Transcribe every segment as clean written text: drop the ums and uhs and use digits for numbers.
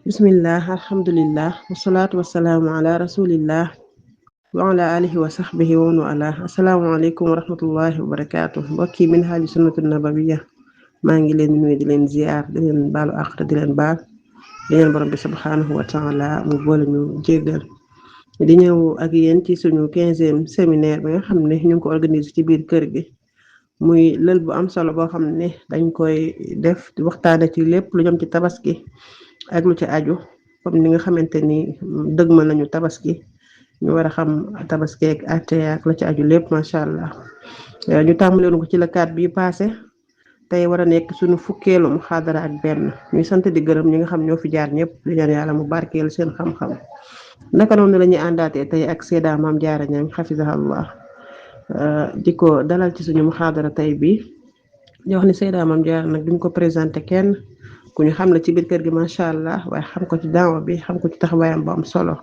bismillah alhamdulillah wasalaatu wasalaamu ala rasulillah wa ala alihi wa sahbihi wa man wala assalaamu aleykum wa rahmatullahi wa barakaatu mbokki min haaji sunnatu nabawiya maa ngi leen nuyu di leen ziar di leen baalu àq te di leen baal di leen borom bi subhanahu wa taala mu boole ñu jéggal di ñëw ak yéen ci suñu 15e séminaire bi nga xam ne ñu ngi ko organiser ci biir kër gi muy lël bu am solo boo xam ne dañ koy def di waxtaane ci lépp lu jëm ci tabaski ak lu ci aju comme ni nga xamante ni dëgmal nañu tabaski ñu war a xam tabaski ak àtte ak la ci aju lépp macha allah ñu tàmbaleen ko ci la 4 bi passé tey war a nekk suñu fukkeelu muhaadara ak benn ñuy sant di gërëm ñi nga xam ñoo fi jaar ñëpp di ñaan yàlla mu barkeel seen xam-xam naka noonu la ñuy àndaatee tey ak Seyda Maam Jaara Ñaŋ xafisahallah di ko dalal ci suñu muhaadara tey bi di wax ni Seyda Maam Jaara nag duñ ko présenté kenn ku ñu xam la ci biir kër gi macha allah waaye xam ko ci daawa bi xam ko ci taxawaayam bu am solo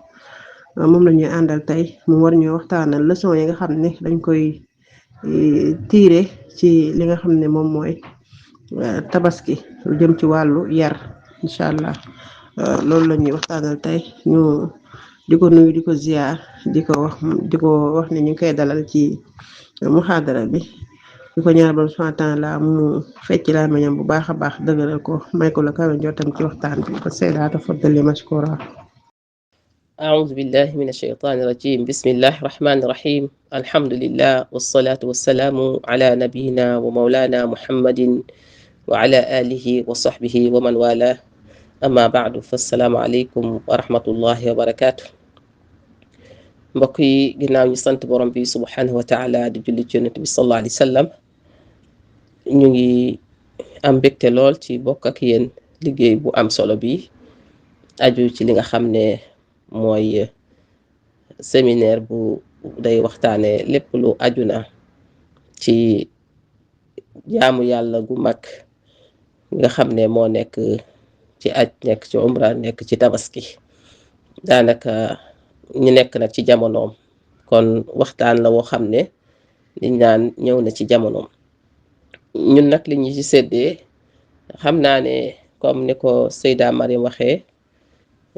moom la ñuy àndal tey mu war ñoo waxtaanal leçon yi nga xam ne dañ koy tiire ci li nga xam ne moom mooy tabaski lu jëm ci wàllu yar incha allah loolu la ñuy waxtaanal tey ñu di ko nuyu di ko ziar di ko wax ne ñu ngi koy dalal ci muhaadara bi di ko ñaar ba subhanahu wa taala mu fecc laa meñam bu baax a baax dëgëral ko may ko la kawe njottam ci waxtaan bi ko Seyda tafaddali mashkura أعوذ بالله من الشيطان الرجيم بسم الله الرحمن الرحيم الحمد لله والصلاة والسلام على نبينا ومولانا محمد وعلى آله وصحبه ومن والاه أما بعد فالسلام عليكم ورحمة الله وبركاته mbokk yi ginnaaw ñu sant borom bi subhanahu wa taala di julli ci yonent bi sallallahu alayhi wa sallam ñu ngi am mbégte lool ci bokk ak yéen liggéey bu am solo bi aju ci li nga xam ne mooy séminaire bu day waxtaane lépp lu aju na ci jaamu yàlla gu mag nga xam ne moo nekk ci aj nekk ci umra nekk ci tabaski daanaka ñu nekk nag ci jamonoom kon waxtaan la woo xam ne liñ naan ñëw na ci jamonoom ñun nag li ñu ci séddee xam naa ne comme ni ko Seyda Mariam waxee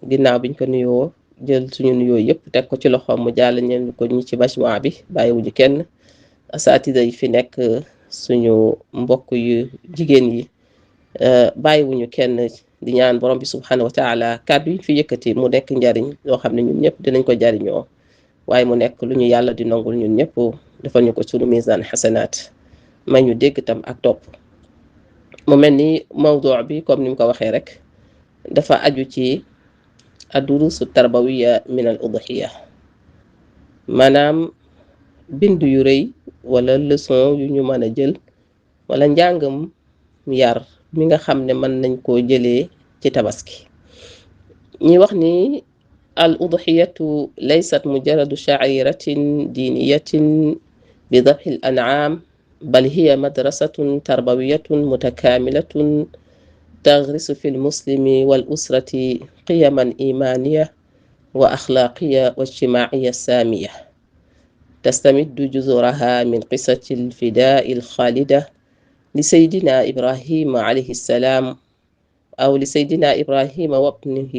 ginnaaw biñ ko nuyoo jël suñu nuyoo yëpp teg ko ci loxoom mu jàll ñeen ko ñi ci majmua bi bàyyiwuñu kenn asaatida yi fi nekk suñu mbokk yu jigéen yi bàyyiwuñu kenn di ñaan borom bi subhanahu wa taala kàddu yi fi yëkkati mu nekk njariñ loo xam ne ñun ñëpp dinañ ko jariñoo waaye mu nekk lu ñu yàlla di nangul ñun ñëpp defal ñu ko suñu misaan xasanaat may ñu dégg tam ak topp mu mel ni mawdu bi comme ni mu ko waxee rek dafa aju ci ad-durusu tarbawiya min al udhiya maanaam bind yu rëy wala leçon yu ñu mën a jël wala njàngam yar mi nga xam ne mën nañ koo jëlee ci tabaski ñi wax ni al udhiyatu laysat mujarradu sha'iratin diniyatin bi dabhi al an'am bal hiya madrasatun tarbawiyatun mutakamilatun تغرس في المسلم والأسرة قيما إيمانية وأخلاقية واجتماعية سامية تستمد جذورها من قصة الفداء الخالدة لسيدنا إبراهيم عليه السلام أو لسيدنا إبراهيم وابنه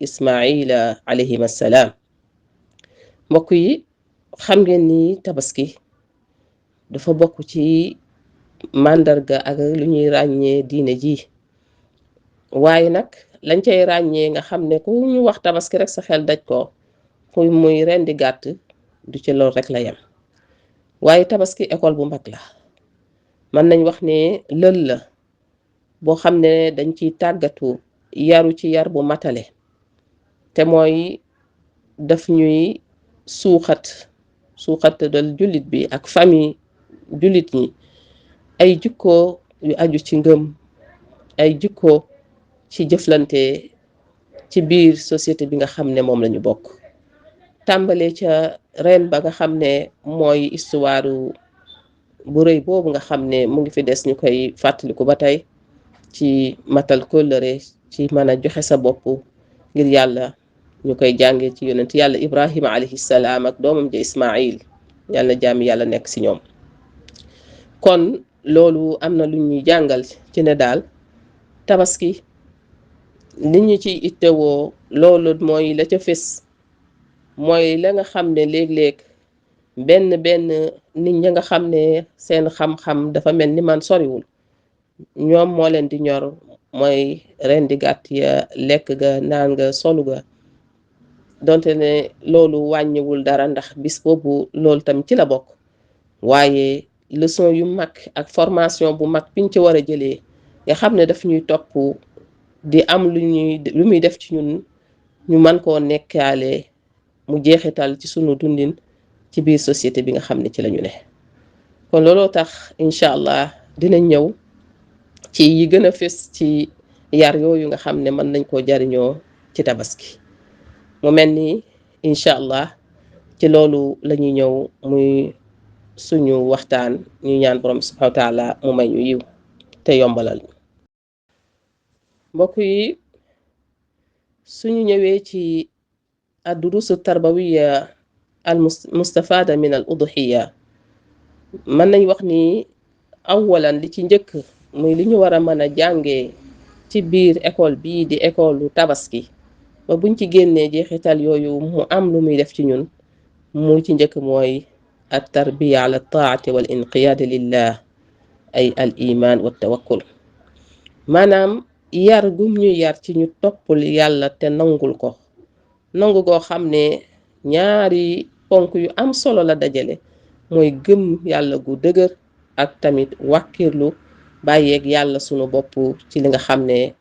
إسماعيل عليهما السلام mbokk yi xam ngeen ni tabaski dafa bokk ci màndarga ak lu ñuy ràññee diine ji waaye nag lañ cay ràññee nga xam ne ku ñu wax tabaski rek sa xel daj ko fu muy rendi gàtt du ci loolu rek la yem waaye tabaski école bu mag la mën nañ wax ne lël la boo xam ne dañ ciy tàggatu yaru ci yar bu matale te mooy daf ñuy suuxat dal jullit bi ak famille jullit ñi ay jikko yu aju ci ngëm ay jikko ci jëflante ci biir société bi nga xam ne moom lañu bokk tàmbalee ca ren ba nga xam ne mooy histoire bu rëy boobu nga xam ne mu ngi fi des ñu koy fàttaliku ba tey ci matal kóllëre ci mën a joxe sa bopp ngir yàlla ñu koy jàngee ci yonent yàlla Ibrahima alayhi salaam ak doomam ja Ismail yàlla na jaami yàlla nekk si ñoom kon loolu am na lu ñuy jàngal ci ne daal tabaski li ñu ci ittewoo loolu mooy la ca fés mooy la nga xam ne léeg-léeg benn nit ña nga xam ne seen xam-xam dafa mel ni man soriwul ñoom moo leen di ñor mooy rendi gàtt ya lekk ga naan nga solu ga donte ne loolu wàññiwul dara ndax bis boobu loolu tam ci la bokk waaye leçon yu mag ak formation bu mag biñ ci war a jëlee nga xam ne daf ñuy topp di am lu muy def ci ñun ñu mën koo nekkaale mu jeexital ci sunu dundin ci biir société bi nga xam ne ci lañu ne kon looloo tax incha allah dinañ ñëw ci yi gën a fës ci yar yooyu nga xam ne mën nañ koo jariñoo ci tabaski mu mel ni incha allah ci loolu la ñuy ñëw muy suñu waxtaan ñu ñaan borom subhanahu wa taala mu may ñu yiw te yombalal mbokk yi suñu ñëwee ci ad-durusu tarbawiya al mustafada min al udhiya mën nañ wax ni awalan li ci njëkk muy li ñu war a mën a jàngee ci biir école bii di école lu tabaski ba buñ ci génnee jeexital yooyu mu am lu muy def ci ñun mu ci njëkk mooy at tarbiya ala taati wal inqiyaad lillah ay al iman wa tawakkul maanaam yar gum ñu yar ci ñu toppul yàlla te nangul ko nangu goo xam ne ñaari ponk yu am solo la dajale mooy gëm yàlla gu dëgër ak tamit wàkkirlu bàyyeeg yàlla sunu bopp ci li nga xam ne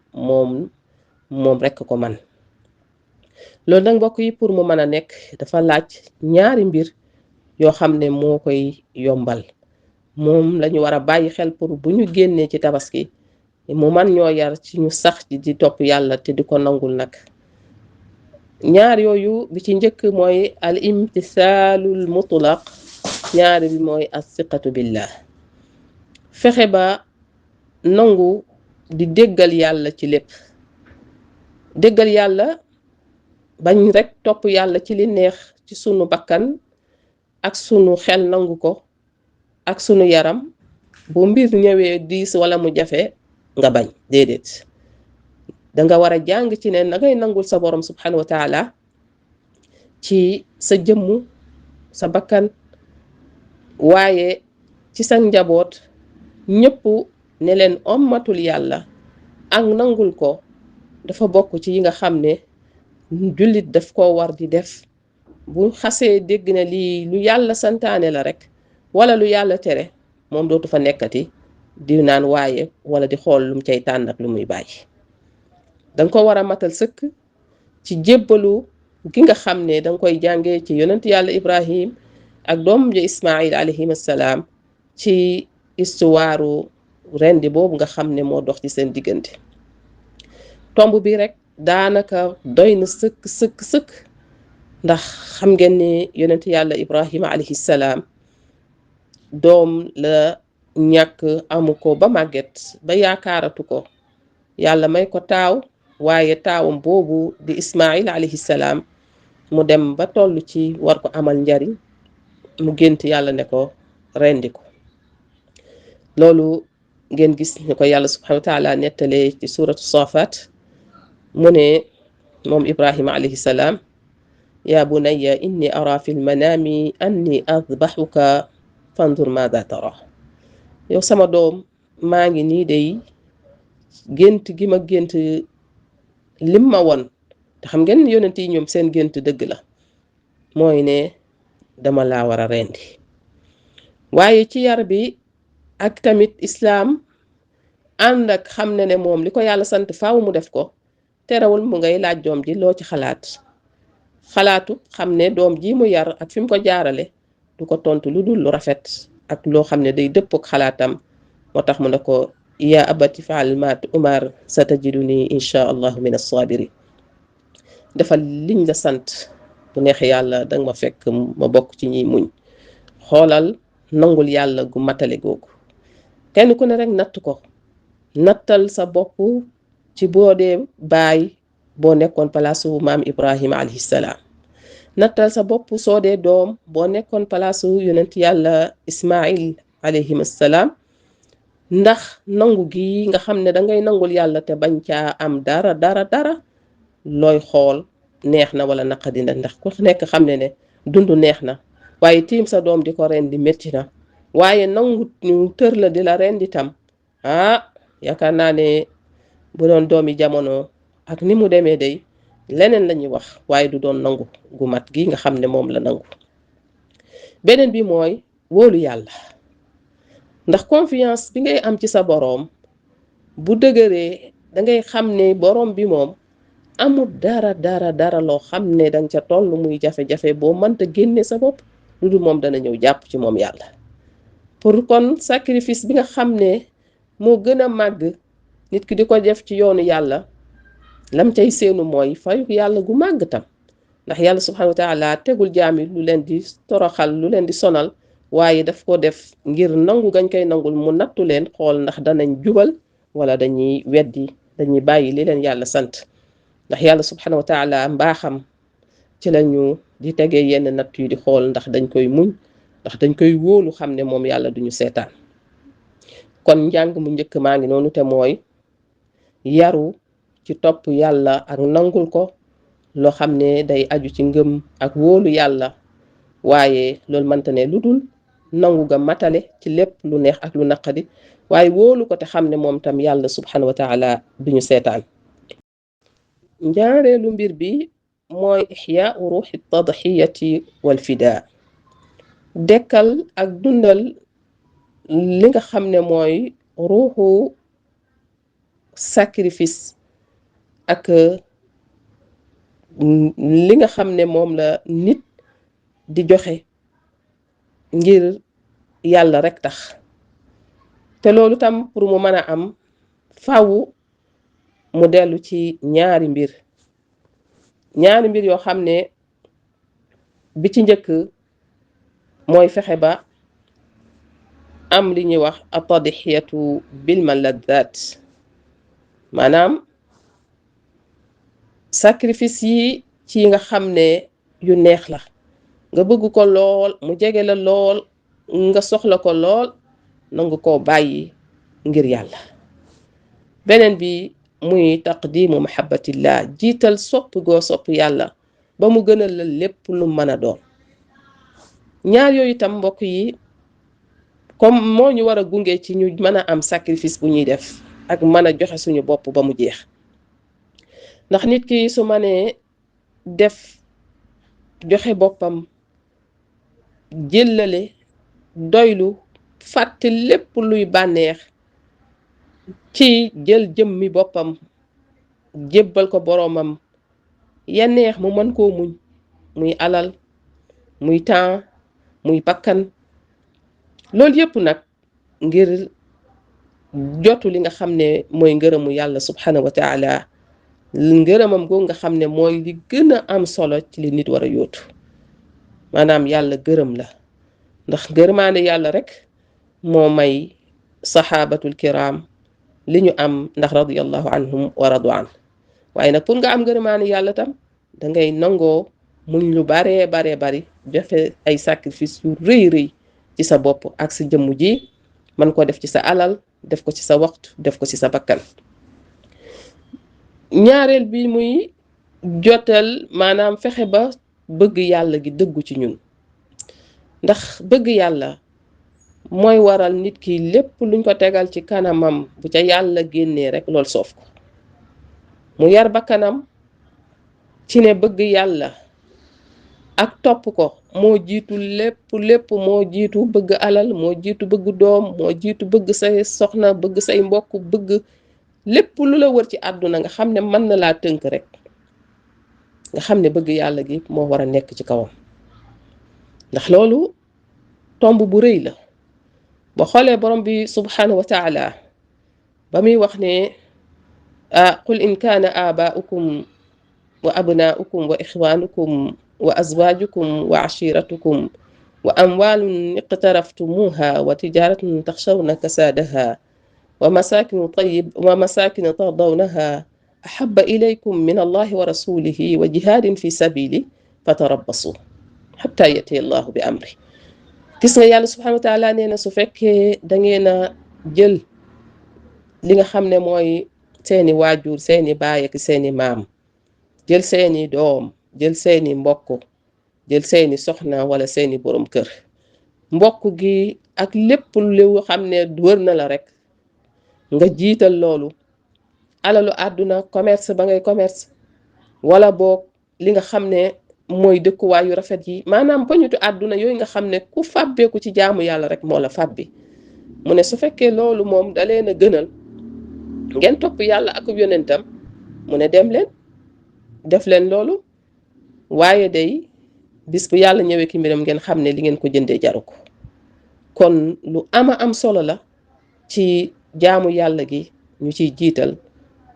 moom rekk ko man loolu nag mbokk yi pour mu mën a nekk dafa laaj ñaari mbir yoo xam ne moo koy yombal moom lañu war a bàyyi xel pour bu ñu génnee ci tabaski mu man ñoo yar ci ñu sax ci di topp yàlla te di ko nangul nag ñaar yooyu bi ci njëkk mooy al imtisaalul mutlaq ñaari bi mooy as-siqatu billah fexe ba nangu di déggal yàlla ci lépp déggal yàlla bañ rek topp yàlla ci li neex ci sunu bakkan ak sunu xel nangu ko ak sunu yaram bu mbir ñëwee diis wala mu jafe nga bañ déedéet danga war a jàng ci ne na ngay nangul sa borom subhanahu wa taala ci sa jëmm sa bakkan waaye ci sa njaboot ñëpp ne leen ommatul yàlla ak nangul ko dafa bokk ci yi nga xam ne jullit daf koo war di def bu xasee dégg na lii lu yàlla santaane la rek wala lu yàlla tere moom dootu fa nekkati di naan waaye wala di xool lu mu cay tànn ak lu muy bàyyi danga ko war a matal sëkk ci jébbalu gi nga xam ne danga koy jàngee ci yonent yàlla Ibrahim ak doom ja Ismaïl alayhim assalaam ci istuwaaru rendi boobu nga xam ne moo dox ci seen diggante tomb bi rek daanaka doy na sëkk ndax xam ngeen ne yonent yàlla Ibrahima alayhi salaam doom la ñàkk amu ko ba màgget ba yaakaaratu ko yàlla may ko taaw waaye taawam boobu di Ismaïl alayhi salaam mu dem ba toll ci war ko amal njariñ mu gént yàlla ne ko rendi ko loolu ngeen gis ni ko yàlla subhanahu wa taala nettalee ci suratu Safat mu ne moom Ibrahima alayhi salaam yaa bunayya inni ara fi lmanaami anni adbaxuka fandur maada tara yow sama doom maa ngi nii day gént gi ma gént lim ma won te xam ngeen yonent yi ñoom seen gént dëgg la mooy ne dama laa war a rendi waaye ci yar bi ak tamit islaam ànd ak xam ne moom li ko yàlla sant faaw mu def ko terewul mu ngay laaj doom ji loo ci xalaatu xam ne doom ji mu yar ak fi mu ko jaarale du ko tontu lu dul lu rafet ak loo xam ne day dëpp ak xalaatam moo tax mu ne ko yaa abati faal ma umar satajiduni insha allahu min as-sabirin defal liñ la sant bu neex yàlla danga ma fekk ma bokk ci ñiy muñ xoolal nangul yàlla gu matale googu kenn ku ne rek natt ko nattal sa bopp ci boo dee baay boo nekkoon palaasu maam Ibrahima alayhi salaam nattal sa bopp soo dee doom boo nekkoon palaasu yonent yàlla Ismaïl alayhi salaam ndax nangu gi nga xam ne dangay nangul yàlla te bañ caa am dara looy xool neex na wala naqadi na, ndax ku nekk xam ne dund neex na waaye tiim sa doom di ko rendi métti na, waaye nangu ñu tër la di la rendi tam yaakaar naa ne bu doon doomi jamono ak ni mu demee day leneen lañuy wax, waaye du doon nangu gu mat gi nga xam ne moom la nangu. beneen bi mooy wóolu yàlla, ndax confiance bi ngay am ci sa boroom bu dëgëree dangay xam ne boroom bi moom amul dara loo xam ne danga ca toll muy jafe-jafe boo mënta génne sa bopp lu dul moom dana ñëw jàpp ci moom yàlla. pour kon sacrifice bi nga xam ne moo gën a màgg nit ki di ko def ci yoonu yàlla lam cay seenu mooy fayu yàlla gu màgg tam, ndax yàlla subhanahu wa taala tegul jaami lu leen di toroxal, lu leen di sonal, waaye daf ko def ngir nangu gañ koy nangul mu nattu leen xool ndax danañ jubal wala dañuy weddi, dañuy bàyyi li leen yàlla sant. ndax yàlla subhanahu wa taala mbaaxam ci lañu di tegee yenn natt yi di xool ndax dañ koy muñ, ndax dañ koy wóolu xam ne moom yàlla duñu seetaan. kon njàng mu njëkk maa ngi noonu te mooy yaru ci topp yàlla ak nangul ko loo xam ne day aju ci ngëm ak wóolu yàlla, waaye loolu mënta ne lu dul nangu ga matale ci lépp lu neex ak lu naqadi, waaye wóolu ko te xam ne moom tam yàlla subhanahu wa taala duñu seetaan. ñaareelu mbir bi mooy ixyaau ruuxi tadxiyati wal fidaa, dekkal ak dundal li nga xam ne mooy ruuxu sacrifice ak li nga xam ne moom la nit di joxe ngir yàlla rek tax. te loolu tam pour mu mën a am faaw mu dellu ci ñaari mbir yoo xam ne bi ci njëkk mooy fexe ba am li ñuy wax atadxiyatu bil maladat, maanaam sacrifice yi ci nga xam ne yu neex la, nga bëgg ko lool, mu jege la lool, nga soxla ko lool, nangu koo bàyyi ngir yàlla. beneen bi muy taqdimu mahabbatillah, jiital sopp goo sopp yàlla ba mu gënal la lépp lu mën a doon. ñaar yooyu tam mbokk yi comme moo ñu war a gunge ci ñu mën a am sacrifice bu ñuy def ak mën a joxe suñu bopp ba mu jeex. ndax nit ki su mënee def joxe boppam, jëllale, doylu, fàtte lépp luy bànneex ci jël jëmmi boppam jébbal ko boroomam, ya neex mu mën koo muñ, muy alal, muy temps, muy bakkan, loolu yëpp nag ngir jotu li nga xam ne mooy ngërëmu yàlla subhanahu wa taala, ngërëmam googu nga xam ne mooy li gën a am solo ci li nit war a yóotu. maanaam yàlla gërëm la, ndax gërëmaane yàlla rek moo may saxaabatul kiram li ñu am, ndax radiyallahu anhum wa radu an. waaye nag pour nga am gërëmaane yàlla tam dangay nangoo muñ lu bari joxe ay sacrifice yu rëy ci sa bopp ak sa jëmm ji, man ko def ci sa alal, def ko ci sa waxtu, def ko ci sa bakkan. ñaareel bi muy jotal, maanaam fexe ba bëgg yàlla gi dëggu ci ñun, ndax bëgg yàlla mooy waral nit ki lépp luñ ko tegal ci kanamam bu ca yàlla génnee rek lool soof ko. mu yar bakkanam ci ne bëgg yàlla ak topp ko moo jiitu lépp moo jiitu bëgg alal, moo jiitu bëgg doom, moo jiitu bëgg say soxna, bëgg say mbokk, bëgg lépp lu la wër ci àdduna nga xam ne mën na laa tënk rek, nga xam ne bëgg yàlla gi moo war a nekk ci kawam. ndax loolu tomb bu rëy la. ba xoolee borom bi subhanahu wa taala ba muy wax ne qul in kaana abaa'ukum wa abnaa'ukum wa ixwaanukum wa azwaajukum wa ashiratukum wa amwaalun iqtaraftumuuha wa tijaratun taxshawna kasaadaha wa masaakinu tardawnaha ahabba ilaykum min allahi wa rasulihi wa jihaadin fi sabili fatarabbasu xatta yatiya allahu bi amri. gis nga yàlla subhanahu wa taala nee na su fekkee da ngeen a jël li nga xam ne mooy seeni waajur, seeni baay ak seeni maam, jël seeni doom, jël seeni mbokk, jël seeni soxna wala seeni borom kër, mbokk gi ak lépp lu xam ne wër na la rek nga jiital loolu, alalu àdduna, commerce ba ngay commerce, wala boog li nga xam ne mooy dëkkuwaay yu rafet yi, maanaam poñitu àdduna yooyu nga xam ne ku fàbbeeku ci jaamu yàlla rek moo la fàbbi. mu ne su fekkee loolu moom da leen a gënal ngeen topp yàlla ak yonentam, mu ne dem leen def leen loolu, waaye day bis bu yàlla ñëwee ki mbiram ngeen xam ne li ngeen ko jëndee jaru ko. kon lu am solo la ci jaamu yàlla gi ñu ciy jiital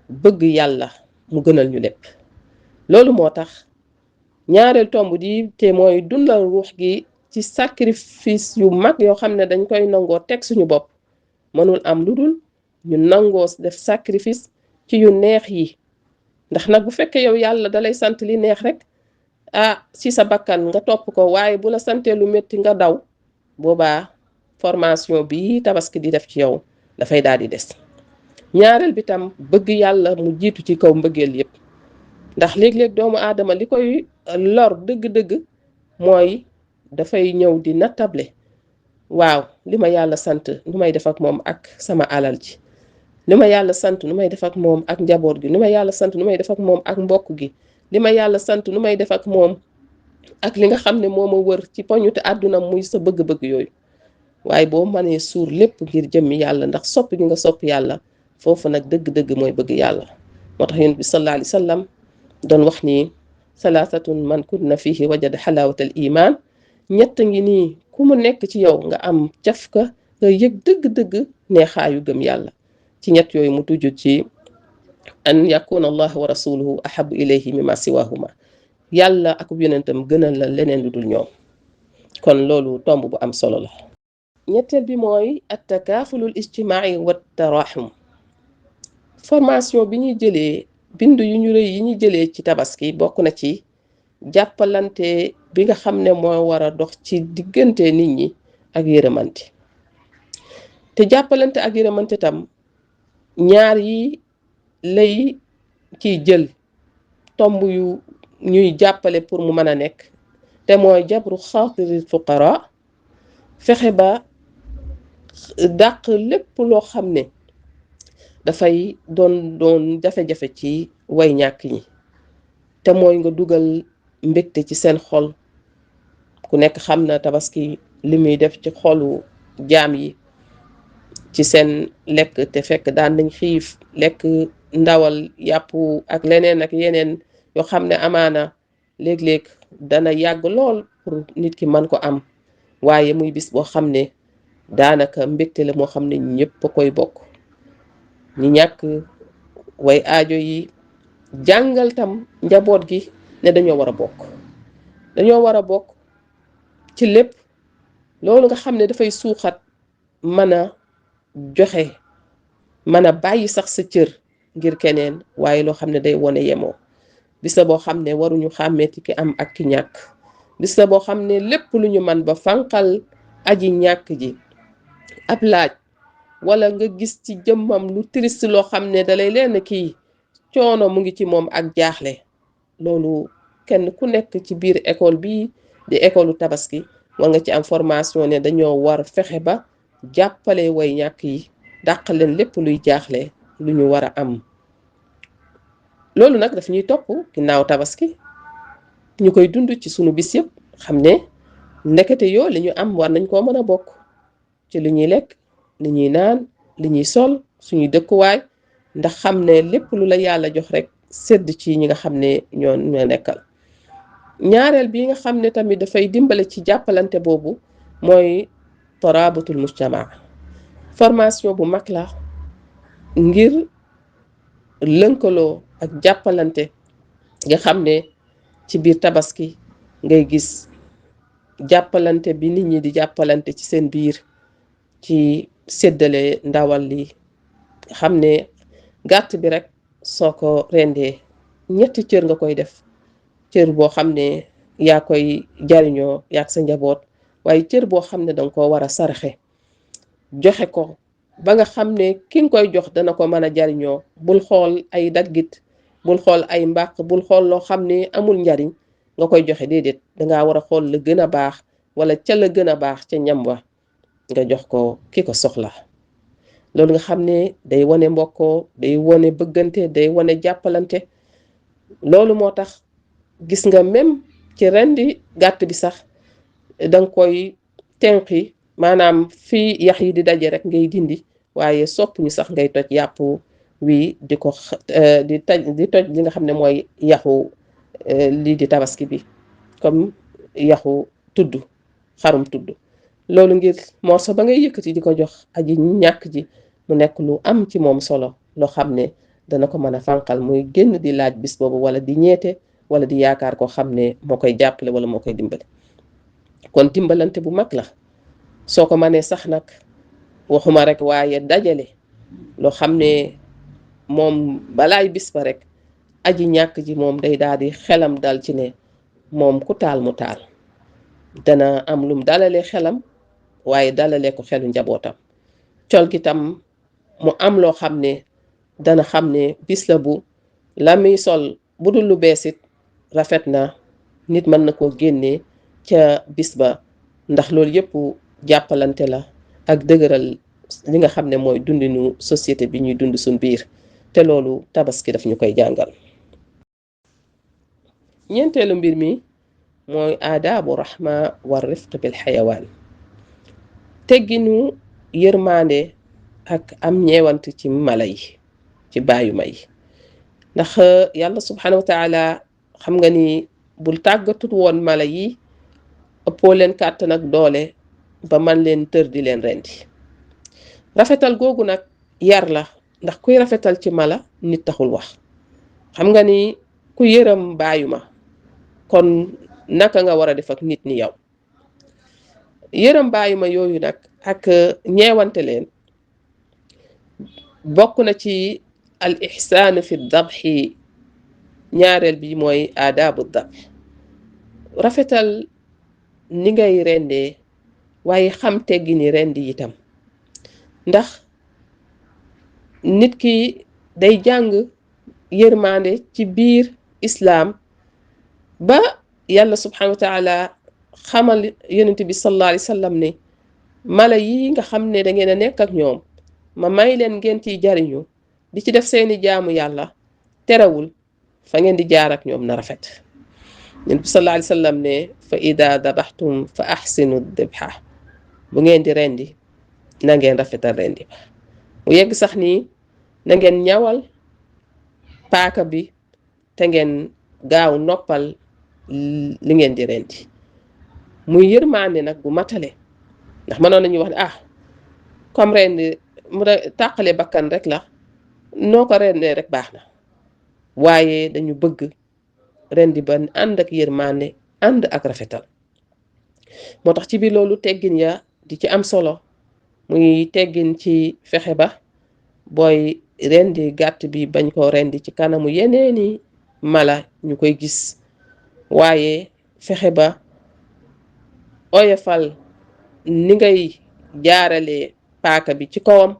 bëgg yàlla mu gënal ñu lépp. loolu moo tax ñaareel tomb di te mooy dundal ruux gi ci sacrifice yu mag yoo xam ne dañ koy nangoo teg suñu bopp. mënul am lu dul ñu nangoo def sacrifice ci yu neex yi, ndax nag bu fekkee yow yàlla dalay sant li neex rek ci sa bakkan nga topp ko, waaye bu la santee lu métti nga daw, boobaa formation bi tabaski di def ci yow dafay daal di des. ñaareel bi tam bëgg yàlla mu jiitu ci kaw mbëggeel yépp, ndax léeg-léeg doomu aadama li koy lor dëgg-dëgg mooy dafay ñëw di nattable, waaw li ma yàlla sant nu may def ak moom ak sama alal ji, li ma yàlla sant nu may def ak moom ak njaboot gi, li ma yàlla sant nu may def ak moom ak mbokk gi, li ma yàlla sant nu may def ak moom ak li nga xam ne moo ma wër ci poñute àdduna muy sa bëgg-bëgg yooyu. waaye boo mënee suur lépp ngir jëmmi yàlla, ndax sopp gi nga sopp yàlla, foofu nag dëgg-dëgg mooy bëgg yàlla. moo tax yonent bi sallallahu alayhi wa sallam doon wax ni salaasatun man kunna fihi wajada xalaawatal iman, ñett ngi nii ku mu nekk ci yow nga am cafka nga yëg dëgg-dëgg neexaayu gëm yàlla. ci ñett yooyu mu tujj ci an yakuna allah wa rasuluhu ahabu ilayhi mimma siwahuma, yàlla ak yonentam gënal la leneen lu dul ñoom. kon loolu tomb bu am solo la. ñetteel bi mooy attakaafulul ijtimaai wa taraxum. formation bi ñuy jëlee, bindu yu ñu rëy yi ñuy jëlee ci tabaski bokk na ci jàppalante bi nga xam ne moo war a dox ci diggante nit ñi ak yërëmante. te jàppalante ak yërëmante tam ñaar yi lay ciy jël tomb yu ñuy jàppale pour mu mën a nekk, te mooy jabru xaatiril fuqara, fexe ba dàq lépp loo xam ne dafay doon jafe-jafe ci way ñàkk ñi, te mooy nga dugal mbégte ci seen xol. ku nekk xam na tabaski li muy def ci xolu jaam yi ci seen lekk, te fekk daan nañ xiif lekk ndawal, yàpp ak leneen ak yeneen yoo xam ne amaana léeg-léeg dana yàgg lool pour nit ki mën ko am, waaye muy bis boo xam ne daanaka mbégte la moo xam ne ñëpp a koy bokk. ñi ñàkk, way aajo yi, jàngal tam njaboot gi ne dañoo war a bokk ci lépp. loolu nga xam ne dafay suuxat mën a joxe, mën a bàyyi sax sa cër ngir keneen, waaye loo xam ne day wone yemoo. bis la boo xam ne waruñu xàmmeeti ki am ak ki ñàkk. bis la boo xam ne lépp lu ñu man ba fanqal aji ñàkk ji ab laaj, wala nga gis ci jëmmam lu triste loo xam ne dalay leen kii coono mu ngi ci moom ak jaaxle. loolu kenn ku nekk ci biir école bii di école tabaski war nga ci am formation ne dañoo war fexe ba jàppale way ñàkk yi, dàq leen lépp luy jaaxle lu ñu war a am. loolu nag daf ñuy topp ginnaaw tabaski, ñu koy dund ci sunu bis yëpp, xam ne ndekete yoo li ñu am war nañ koo mën a bokk ci li ñuy lekk, li ñuy naan, li ñuy sol, suñuy dëkkuwaay, ndax xam ne lépp lu la yàlla jox rek sedd ci ñi nga xam ne ñoo nekkal. ñaareel bi nga xam ne tamit dafay dimbale ci jàppalante boobu mooy tarabutul mujtama. formation bu mag la ngir lënkaloo ak jàppalante nga xam ne ci biir tabaski ngay gis jàppalante bi nit ñi di jàppalante ci seen biir, ci séddale ndawal li. xam ne gàtt bi rek soo ko rendee ñetti cër nga koy def, cër boo xam ne yaa koy jariñoo yaak sa njaboot, waaye cër boo xam ne danga ko war a saraxe, joxe ko ba nga xam ne ki nga koy jox dana ko mën a jariñoo. Bul xool ay daggit, bul xool ay mbàq, bul xool loo xam ne amul njariñ nga koy joxe. Déedéet, dangaa war a xool la gën a baax, wala ca la gën a baax ca ñam wa nga jox ko ki ko soxla. loolu nga xam ne day wane mbokkoo, day wane bëggante, day wane jàppalante. loolu moo tax gis nga même ci rendi gàtt bi sax danga koy tenqi, maanaam fii yax yi di daje rek ngay dindi, waaye soppuñu sax ngay toj yàpp wi di ko di toj li nga xam ne mooy yaxu lii di tabaski bi, comme yaxu tudd, xarum tudd. loolu ngir morso ba ngay yëkkati di ko jox aji ñàkk ji mu nekk lu am ci moom solo, loo xam ne dana ko mën a fànqal muy génn di laaj bis boobu, wala di ñeete, wala di yaakaar koo xam ne moo koy jàppale wala moo koy dimbale. kon dimbalante bu mag la. soo ko mënee sax nag waxuma rek, waaye dajale loo xam ne moom balaay bis ba rek aji ñàkk ji moom day daal di xelam dal ci ne moom ku taal mu taal. dana am lum dalale xelam, waaye dalale ko xelu njabootam. col gi tam mu am loo xam ne dana xam ne bis la bu la muy sol bu dul lu beesit rafet na, nit mën na koo génnee ca bis ba, ndax loolu yëpp jàppalante la ak dëgëral li nga xam ne mooy dundinu société bi ñuy dund suñ biir. te loolu tabaski daf ñu koy jàngal. ñeenteelu mbir mi mooy aadaabu rahma wa rifq bil xayawaan. tegginu yërmande ak am ñeewant ci mala yi, ci bàyyuma yi. ndax yàlla subhanahu wa taala xam nga ni bul tàggatut woon mala yi, ëppoo leen kàttan ak doole ba man leen tër di leen rendi. rafetal googu nag yar la, ndax kuy rafetal ci mala nit taxul wax. xam nga ni ku yërëm bàyyuma, kon naka nga war a def ak nit ni yow. yërëm bàyyuma yooyu nag ak ñeewante leen bokk na ci al ihsaan fi dabxi. ñaareel bi mooy aadaabu dabx. rafetal ni ngay rendee, waaye xam teggi ni rendi itam. ndax nit ki day jàng yërmande ci biir islaam ba yàlla subhanahu wa taala xamal yonent bi sallallahu alayhi wa sallam ne mala yi nga xam ne da ngeen a nekk ak ñoom, ma may leen ngeen ciy jariñu di ci def seeni jaamu yàlla, terewul fa ngeen di jaar ak ñoom na rafet. yonent bi sallallahu alayhi wa sallam ne fa ida dabaxtum fa axsinu dibha. bu ngeen di rendi na ngeen rafetal rendi ba. mu yegg sax nii na ngeen ñawal paaka bi te ngeen gaaw noppal li ngeen di rendi. muy yërmaande nag bu matale, ndax mënoon nañu wax ne comme rendi mu tàqale bakkan rek la, noo ko rendee rek baax na. waaye dañu bëgg rendi ba ànd ak yërmaande, ànd ak rafetal. moo tax ci biir loolu teggin ya di ci am solo. muy teggin ci fexe ba booy rendi gàtt bi bañ koo rendi ci kanamu yeneeni mala ñu koy gis, waaye fexe ba oyofal ni ngay jaarale paaka bi ci kawam.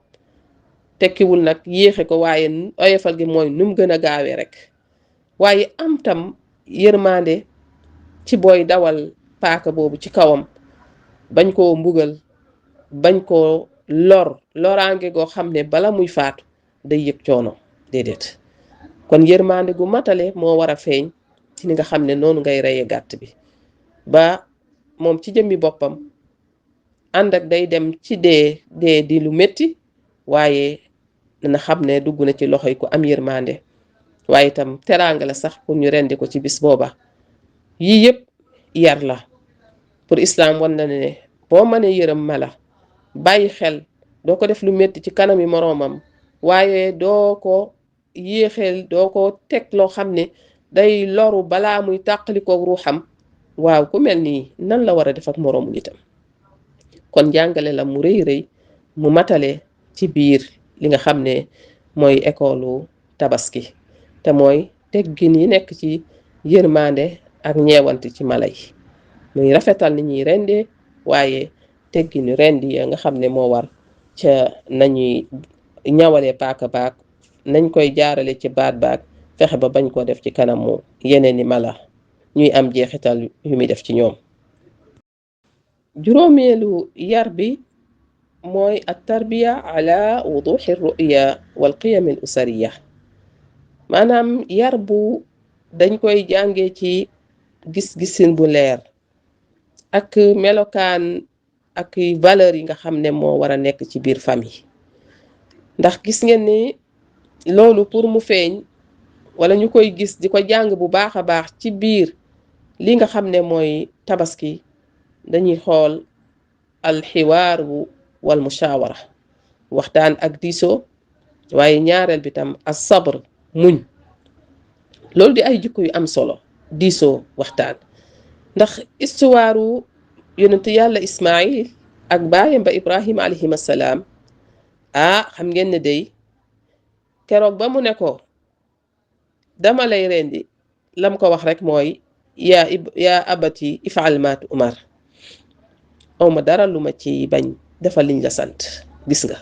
tekkiwul nag yéexe ko, waaye oyofal gi mooy num gën a gaawee rek. waaye am tam yërmande ci booy dawal paaka boobu ci kawam, bañ koo mbugal, bañ koo loraange goo xam ne bala muy faatu day yëg coono. déedéet. kon yërmande gu matale moo war a feeñ ci ni nga xam ne noonu ngay reye gàtt bi, ba moom ci jëmmi boppam ànd ak day dem ci dee di lu metti, waaye dana xam ne dugg na ci loxoy ku am yërmande. waaye itam teraanga la sax pour ñu rendi ko ci bis booba. yii yëpp yar la pour islam wan na ne boo mënee yërëm mala, bàyyi xel, doo ko def lu metti ci kanami moroomam, waaye doo ko yéexeel, doo ko teg loo xam ne day loru balaa muy tàqalikoo ruuxam. waaw ku mel nii nan la war a def ak moroomu nitam. kon jàngale la mu rëy rëy mu matale ci biir li nga xam ne mooy école tabaski, te mooy teggin yi nekk ci yërmande ak ñeewante ci mala yi. muy rafetal ni ñuy rendee, waaye tegginu rendi ya nga xam ne moo war ca nañuy ñawalee paaka baag nañ koy jaarale ci baat baag fexe ba bañ ko def ci kanamu yeneen i mala ñuy am jeexital yu muy def ci ñoom. juróomeelu yar bi mooy at tarbiya ala wuduxi ruya wal qiyam al usariya, maanaam yar bu dañ koy jàngee ci gis-gisin bu leer ak melokaan ak valeur yi nga xam ne moo war a nekk ci biir famille. ndax gis ngeen ni loolu pour mu feeñ wala ñu koy gis di ko jàng bu baax a baax ci biir li nga xam ne mooy tabaski, dañuy xool alxiwaaru wal mushawara, waxtaan ak diisoo, waaye ñaareel bi tam as sabr, muñ. loolu di ay jikko yu am solo, diisoo, waxtaan. ndax istuwaaru yonent yàlla Ismaayil ak baayam ba Ibrahima alayhim assalaam, xam ngeen ne day keroog ba mu ne ko dama lay rendi, lam ko wax rek mooy yaa abati ifal ma tu'mar, awma dara lu ma ci bañ, defal liñ la sant. gis nga,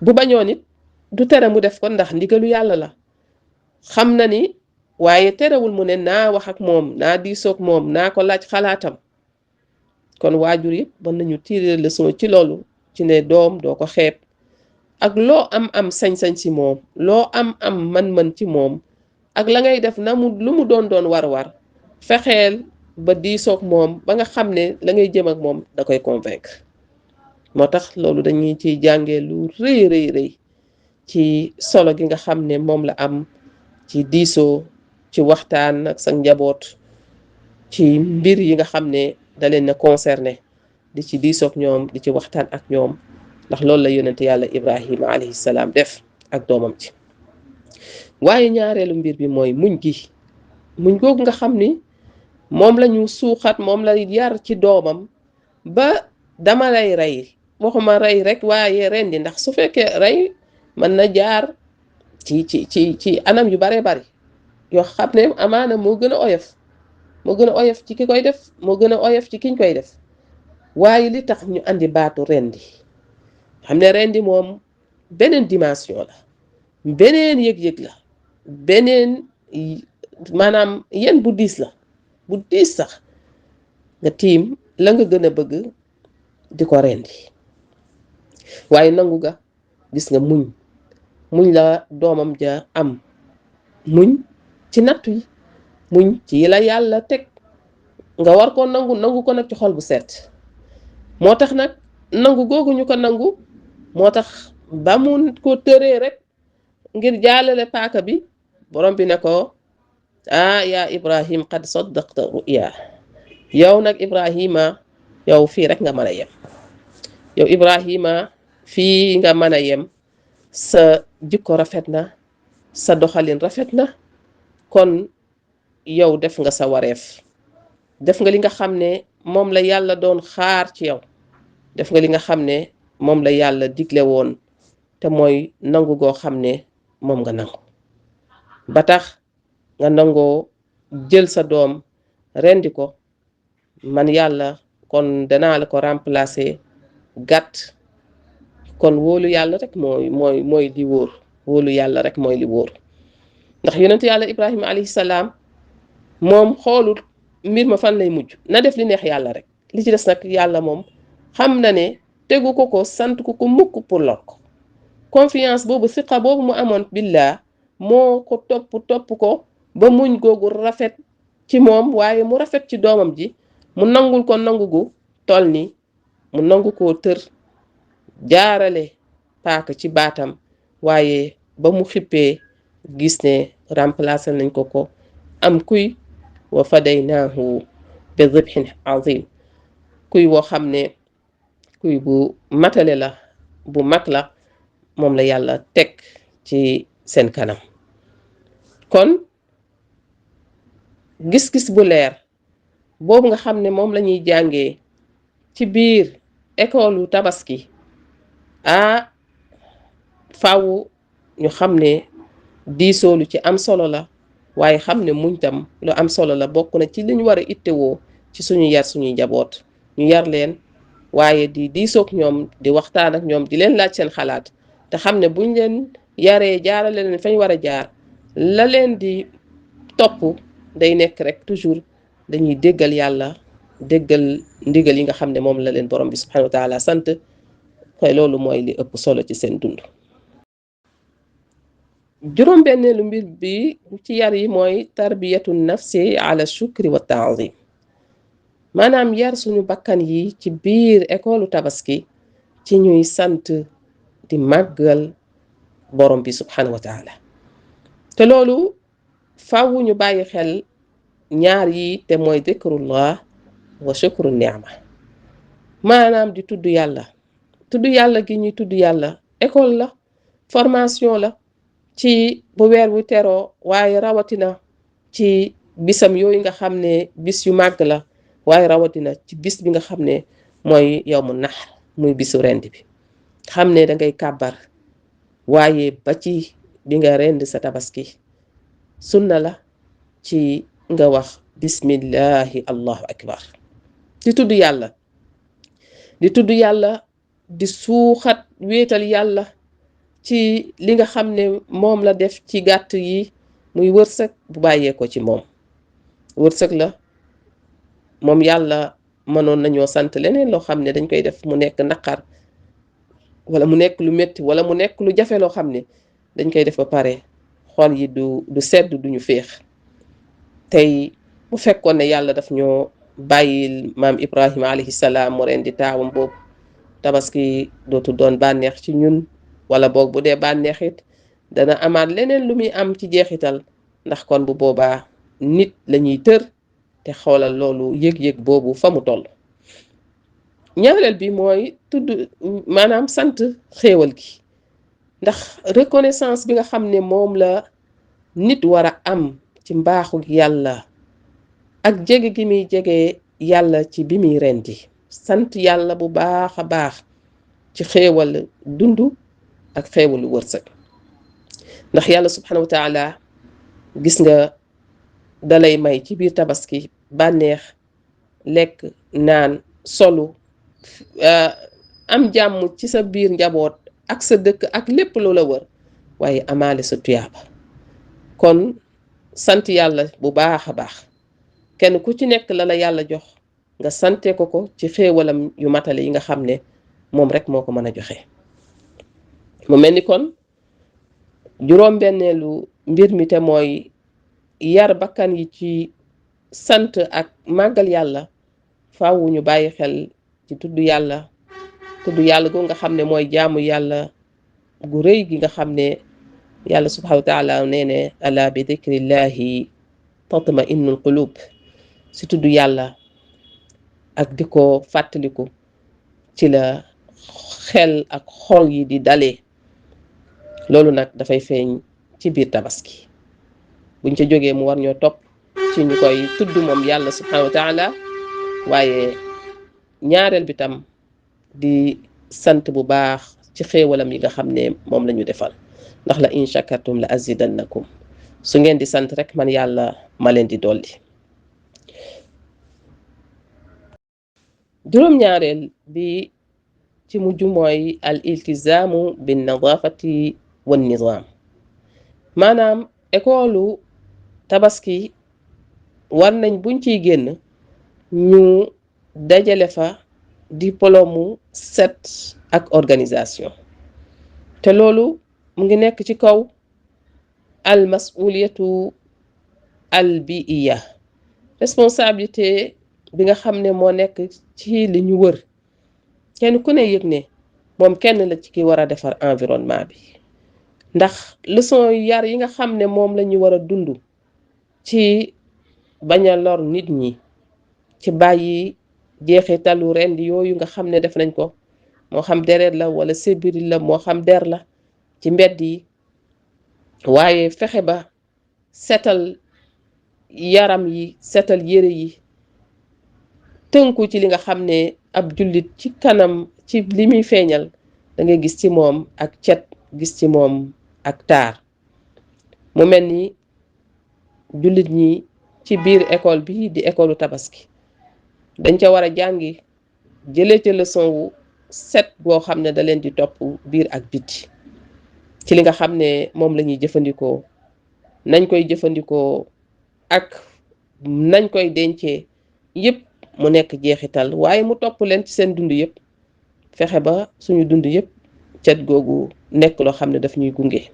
bu bañoon it du tere mu def ko ndax ndigalu yàlla la, xam na ni, waaye terewul mu ne naa wax ak moom, naa diisoog moom, naa ko laaj xalaatam. kon waajur yëpp mën nañu tirer leçon ci loolu, ci ne doom doo ko xeeb, ak loo am sañ-sañ ci moom, loo am man-man ci moom, ak la ngay def na mu lu mu doon war-war, fexeel ba diisoog moom ba nga xam ne la ngay jëm ak moom da koy convaincre. moo tax loolu dañuy ciy jàngee lu rëy ci solo gi nga xam ne moom la am ci diisoo, ci waxtaan ak sa njaboot, ci mbir yi nga xam ne da leen a concerné, di ci diisoog ñoom, di ci waxtaan ak ñoom, ndax loolu la yonent yàlla Ibrahima alayhi salaam def ak doomam ci. waaye ñaareelu mbir bi mooy muñ gi, muñ googu nga xam ni moom la ñu suuxat, moom la yar ci doomam ba dama lay rey, waxuma rey rek waaye rendi, ndax su fekkee rey mën na jaar ci anam yu bare bari yoo xam ne amaana moo gën a oyof ci ki koy def, moo gën a oyof ci kiñ koy def. waaye li tax ñu andi baatu rendi, xam ne rendi moom beneen dimension la, beneen yëg-yëg la, beneen maanaam yen bu diis sax nga tiim la nga gën a bëgg di ko rendi. waaye nangu ga, gis nga muñ la doomam ja am, muñ ci nattu yi, muñ ci la yàlla teg, nga war ko nangu ko nag ci xol bu set. moo tax nag nangu googu ñu ko nangu, moo tax ba mu ko tëree rek ngir jaalale paaka bi, borom bi ne ko yaa Ibrahim qad saddaqta ru'ya, yow nag Ibrahima, yow fii rek nga mën a yem, yow Ibrahima fii nga mën a yem, sa jikko rafet na, sa doxalin rafet na, kon yow def nga sa wareef, def nga li nga xam ne moom la yàlla doon xaar ci yow, def nga li nga xam ne moom la yàlla digle woon, te mooy nangu goo xam ne moom nga nangu, ba tax nga nangoo jël sa doom rendi ko. man yàlla kon danaa la ko remplacer gàtt. kon wóolu yàlla rek mooy li wóor, wóolu yàlla rek mooy li wóor. ndax yonent yàlla Ibrahima alayhi salaam moom xoolul mbir ma fan lay mujj, na def li neex yàlla rek, li ci des nag yàlla moom xam na ne tegu ko sant ko mukk pour lor ko. confiance boobu, siqa boobu mu amoon billah moo ko topp ko ba muñ googu rafet ci moom, waaye mu rafet ci doomam ji, mu nangul ko nangu gu toll ni mu nangu koo tër, jaarale paaka ci baatam, waaye ba mu xippee gis ne remplacer nañ ko am kuy wa fadaynaahu bi dhibhin azim, kuy woo xam ne kuy bu matale la, bu mag la, moom la yàlla teg ci seen kanam. kon gis-gis bu leer boobu nga xam ne moom la ñuy jàngee ci biir école tabaski, faaw ñu xam ne diisoo lu ci am solo la, waaye xam ne muñ tam lu am solo la. bokk na ci li ñu war a ittewoo ci suñu yar suñuy njaboot, ñu yar leen waaye di diisoog ñoom di waxtaan ak ñoom di leen laaj seen xalaat te xam ne buñ leen yaree jaarale leen fañ war a jaar la leen di topp day nekk rek toujours dañuy déggal yàlla déggal ndigal yi nga xam ne moom la leen borom bi subhanahu wa taala sant koy loolu mooy li ëpp solo ci seen dund. juróom-benneelu mbir bi ci yar yi mooy tarbiyatu nafsi ala shukri wa taazim maanaam yar suñu bakkan yi ci biir école tabaski ci ñuy sant di màggal borom bi subhanahu wa taala te loolu faaw ñu bàyyi xel ñaar yi te mooy dikrullah wa shukru ni'ma maanaam di tudd yàlla gi ñuy tudd yàlla école la formation la ci bu weer wu teroo waaye rawatina ci bisam yooyu nga xam ne bis yu màgg la waaye rawatina ci bis bi nga xam ne mooy yawmu nahr muy bisu rend bi xam ne da ngay kàbbar waaye ba ci bi nga rend sa tabaski sunna la ci nga wax bismillahi allahu akbar di tudd yàlla di suuxat wéetal yàlla ci li nga xam ne moom la def ci gàtt yi muy wërsëg bu bàyyee ko ci moom wërsëg la moom yàlla mënoon nañoo sant leneen loo xam ne dañ koy def mu nekk naqar wala mu nekk lu métti wala mu nekk lu jafe loo xam ne dañ koy def ba pare xol yi du sedd duñu féex tey bu fekkoon ne yàlla daf ñoo bàyyil maam Ibrahima alayhi salaam mu rendi taawam boobu tabaski dootu doon bànneex ci ñun wala boog bu dee bànneex it dana amaat leneen lu muy am ci jeexital ndax kon bu boobaa nit lañuy tër te xoolal loolu yëg-yëg boobu fa mu toll. ñaareel bi mooy tudd maanaam sant xéewal gi ndax reconnaissance bi nga xam ne moom la nit war a am ci mbaaxu yàlla ak jege gi muy jege yàlla ci bi muy rendi sant yàlla bu baax a baax ci xéewal dund ak xéewalu wërsëg ndax yàlla subhanahu wa taala gis nga dalay may ci biir tabaski bànneex lekk naan solu am jàmm ci sa biir njaboot ak sa dëkk ak lépp lu la wër waaye amaale sa tuyaaba kon sant yàlla bu baax a baax kenn ku ci nekk la yàlla jox nga sante ko ci xéewalam yu matale yi nga xam ne moom rek moo ko mën a joxe. mu mel ni kon juróom-benneelu mbir mi te mooy yar bakkan yi ci sant ak màggal yàlla faaw ñu bàyyi xel ci tudd yàlla gu nga xam ne mooy jaamu yàlla gu rëy gi nga xam ne yàlla subhanahu wa taala nee ne ala bi dikrillahi tatma innul qulub si tudd yàlla ak di ko fàttaliku ci la xel ak xol yi di dalee loolu nag dafay feeñ ci biir tabaski buñ ca jógee mu war ñoo topp ci ñu koy tudd moom yàlla subhanahu wa taala waaye ñaareel bi tam di sant bu baax ci xéewalam yi nga xam ne moom la ñu defal ndax la in shakartum la azidannakum su ngeen di sant rek man yàlla ma leen di dolli. juróom-ñaareel bi ci mujj mooy al iltizaamu bin nadaafati wan nizaam maanaam école tabaski war nañ buñ ciy génn ñu dajale fa diplôme set ak organisation te loolu mu ngi nekk ci kaw al masuliyatu al biiya responsabilité bi nga xam ne moo nekk ci li ñu wër kenn ku ne yëg ne moom kenn la ci ki war a defar environnement bi ndax leçon yar yi nga xam ne moom la ñu war a dund ci bañ a lor nit ñi ci bàyyi jeexitalu rend yooyu nga xam ne def nañ ko moo xam deret la wala sébiri la moo xam der la ci mbedd yi waaye fexe ba setal yaram yi setal yére yi tënku ci li nga xam ne ab jullit ci kanam ci li muy feeñal da ngay gis ci moom ak cet gis ci moom ak taar mu mel ni jullit ñi ci biir école bi di école tabaski dañ ca war a jàngi jëlee ca leçon wu set boo xam ne da leen di topp biir ak biti ci li nga xam ne moom la ñuy jëfandikoo nañ koy jëfandikoo ak nañ koy dencee yëpp mu nekk jeexital waaye mu topp leen ci seen dund yëpp fexe ba suñu dund yëpp cet googu nekk loo xam ne daf ñuy gunge.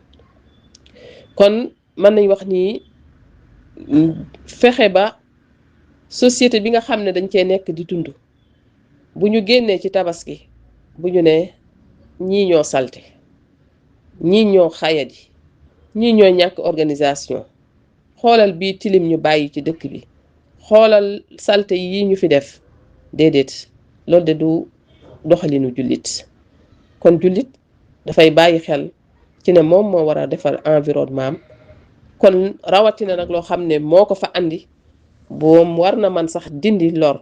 kon mën nañ wax ni fexe ba société bi nga xam ne dañ cee nekk di dund bu ñu génnee ci tabaski bu ñu ne ñii ñoo salte ñii ñoo xayadi ñii ñoo ñàkk organisation xoolal bii tilim ñu bàyyi ci dëkk bi xoolal salte yi ñu fi def déedéet loolu de du doxalinu jullit. kon jullit dafay bàyyi xel ci ne moom moo war a defar environnement am kon rawatina nag loo xam ne moo ko fa andi boom war na man sax dindi lor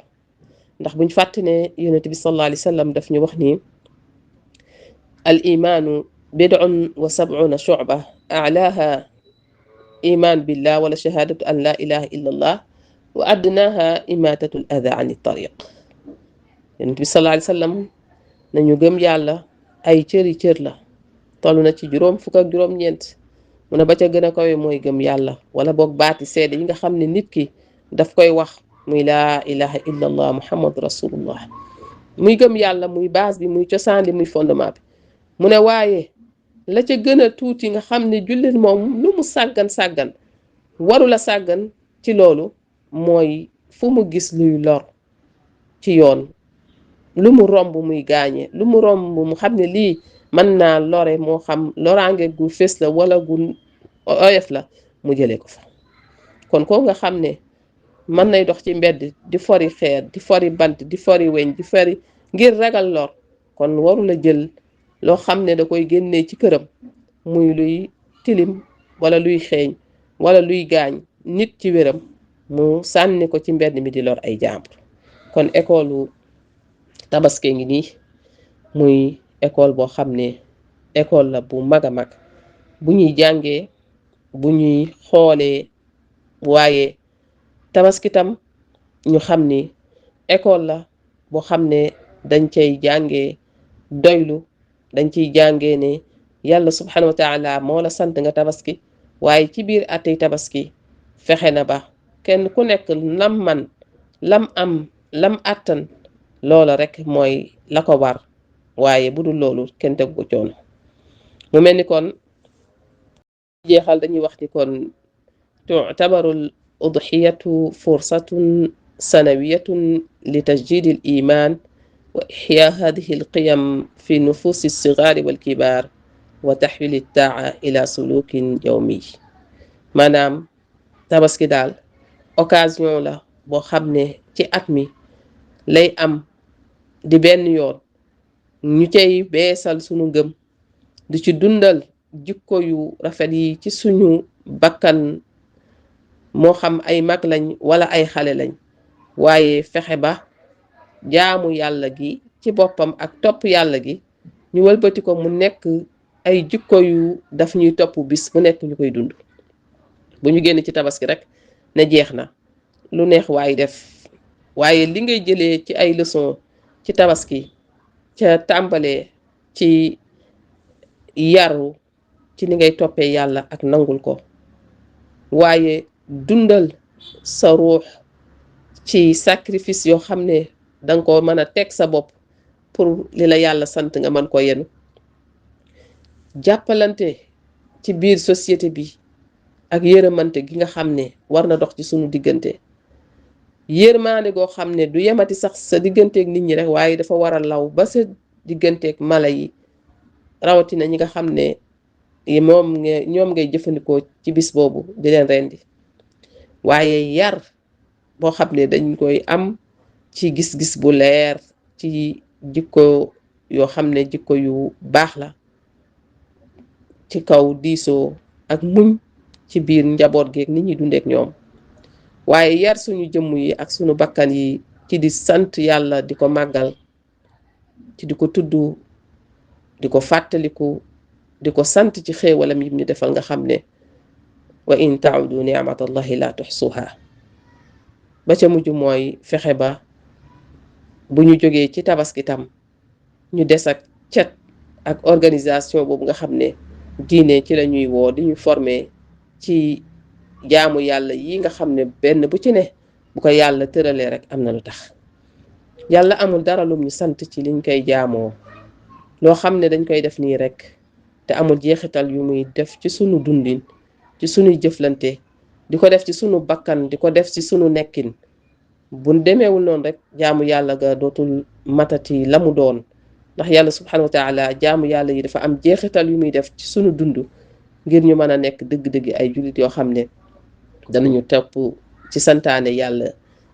ndax buñ fàtte ne yonent bi sallallahu alayhi wa sallam daf ñu wax ni al imaanu bid'un wa sab'una shu'ba a'laha iman billah wala shahadatu an la ilaha illa allah wa adnaha imatatu al adha an tariq. yonent bi sallallahu alayhi wa sallam nañu gëm yàlla ay cëri cër la toll na ci juróom fukk ak juróom-ñeent mu ne ba ca gën a kawe mooy gëm yàlla wala boog baati seede yi nga xam ne nit ki daf koy wax muy laa ilaha illa allah muhammadu rasulullah muy gëm yàlla muy base bi muy cosaan li muy fondement bi mu ne waaye la ca gën a tuuti nga xam ne jullit moom lu mu sàggan warula sàggan ci loolu mooy fu mu gis luy lor ci yoon lu mu romb muy gaañe lu mu romb mu xam ne lii mën naa lore moo xam loraange gu fés la wala gu oyof la mu jëlee ko fa. kon ko nga xam ne mën nay dox ci mbedd di fori xeer di fori bant di fori weñ di fori ngir ragal lor kon warula jël loo xam ne da koy génnee ci këram muy luy tilim wala luy xeeñ wala luy gaañ nit ci wéram mu sànni ko ci mbedd mi di lor ay jàmbur. kon école tabaski ngi nii muy école boo xam ne école la bu mag a mag bu ñuy jàngee bu ñuy xoolee waaye tabaski tam ñu xam ni école la boo xam ne dañ cay jàngee doylu dañ ciy jàngee ne yàlla subhanahu wa taala moo la sant nga tabaski waaye ci biir atey tabaski fexe na ba kenn ku nekk lam man lam am lam àttan loola rek mooy la ko war waaye bu dul loolu kenn tegu ko coono. mu mel ni kon jeexal dañuy wax ni kon tu'tabaru al udhiyatu fursatun sanawiyatun li tajdid al iman wa ihya hadhihi al qiyam fi nufus al sighar wal kibar wa tahwil al ta'a ila sulukin yawmi. maanaam tabaski daal occasion la boo xam ne ci at mi lay am di benn yoon ñu cay beesal sunu ngëm di ci dundal jikko yu rafet yi ci suñu bakkan moo xam ay mag lañ wala ay xale lañ waaye fexe ba jaamu yàlla gi ci boppam ak topp yàlla gi ñu wëlbati ko mu nekk ay jikko yu daf ñuy topp bis bu nekk ñu koy dund. bu ñu génn ci tabaski rek ne jeex na lu neex waaye def waaye li ngay jëlee ci ay leçon ci tabaski ca tàmbalee ci yaru ci ni ngay toppee yàlla ak nangul ko waaye dundal sa ruux ci sacrifice yoo xam ne danga ko mën a teg sa bopp pour li la yàlla sant nga mën ko yenu jàppalante ci biir société bi ak yërëmante gi nga xam ne war na dox ci sunu diggante yërmaande goo xam ne du yemati sax sa digganteeg nit ñi rek waaye dafa war a law ba sa digganteeg mala yi rawatina ñi nga xam ne ñoom ngay jëfandikoo ci bis boobu di leen rendi waaye yar boo xam ne dañ koy am ci gis-gis bu leer ci jikko yoo xam ne jikko yu baax la ci kaw diisoo ak muñ ci biir njaboot geeg nit ñi dundeek ñoom waaye yar suñu jëmm yi ak suñu bakkan yi ci di sant yàlla di ko màggal ci di ko tudd di ko fàttaliku di ko sant ci xéewalam yi ñu defal nga xam ne wa in ta'udu ni'matallahi la tuhsuha ba ca mujj mooy fexe ba bu ñu jógee ci tabaski tam ñu des ak cet ak organisation boobu nga xam ne diine ci la ñuy woo di ñu former ci jaamu yàlla yi nga xam ne benn bu ci ne bu ko yàlla tëralee rek am na lu tax. yàlla amul dara lum ñu sant ci liñ koy jaamoo loo xam ne dañ koy def nii rek te amul jeexital yu muy def ci sunu dundin ci sunuy jëflante di ko def ci sunu bakkan di ko def ci sunu nekkin buñ demeewul noonu rek jaamu yàlla ga dootul matati la mu doon. ndax yàlla subhanahu wa taala jaamu yàlla yi dafa am jeexital yu muy def ci sunu dund ngir ñu mën a nekk dëgg-dëgg ay jullit yoo xam ne danañu topp ci santaane yàlla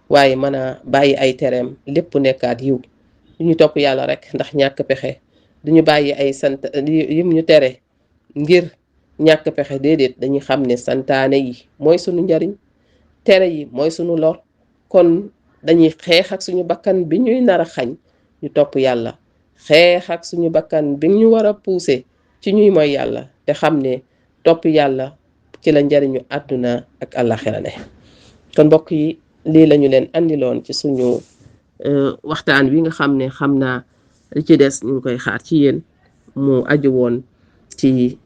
waaye mën a bàyyi ay tereem lépp nekkaat yiw du ñu topp yàlla rek ndax ñàkk pexe duñu bàyyi ay yim ñu tere ngir ñàkk pexe déedéet dañuy xam ne santaane yi mooy sunu njariñ tere yi mooy sunu lor kon dañuy xeex ak suñu bakkan bi ñuy nar a xañ ñu topp yàlla xeex ak suñu bakkan bi ñu war a pousser ci ñuy mooy yàlla te xam ne topp yàlla ci la njariñu àdduna ak àllaxira ne. kon mbokk yi lii lañu leen andiloon ci suñu waxtaan wi nga xam ne xam naa li ci des ñu ngi koy xaar ci yéen mu aju woon ci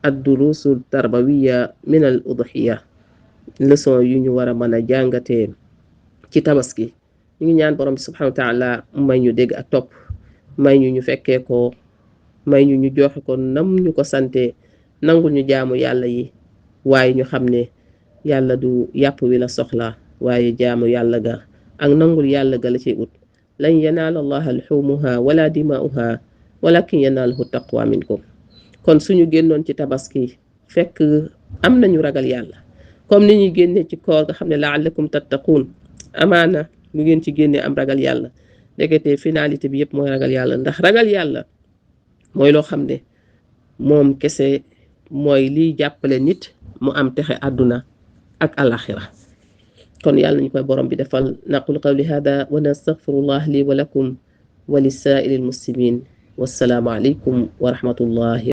ad-durusul tarbawiya min al udhiya leçon yu ñu war a mën a jàngatee ci tabaski. ñu ngi ñaan borom bi subhanahu wa taala may ñu dégg ak topp may ñu fekkee ko may ñu joxe ko nam ñu ko sante nangul ñu jaamu yàlla yi waaye ñu xam ne yàlla du yàpp wi la soxla waaye jaamu yàlla ga ak nangul yàlla ga la ci ut. lan yanaala allaha luhumuha wala dimaa'uha walakin yanaaluhu taqwa minkum. kon suñu génnoon ci tabaski fekk am nañu ragal yàlla comme ni ñuy génnee ci koor nga xam ne la'allakum tattaquun amaana lu ngeen ci génnee am ragal yàlla ndekete finalité bi yëpp mooy ragal yàlla. ndax ragal yàlla mooy loo xam ne moom kese mooy liy jàppale nit mu am texe àdduna ak alaxira. kon yàlla ñu koy borom bi defal. naqulu qawli hada wa nastaghfirullah li wa lakum wa lisaa'iril muslimin wassalaamu alaykum wa rahmatullahi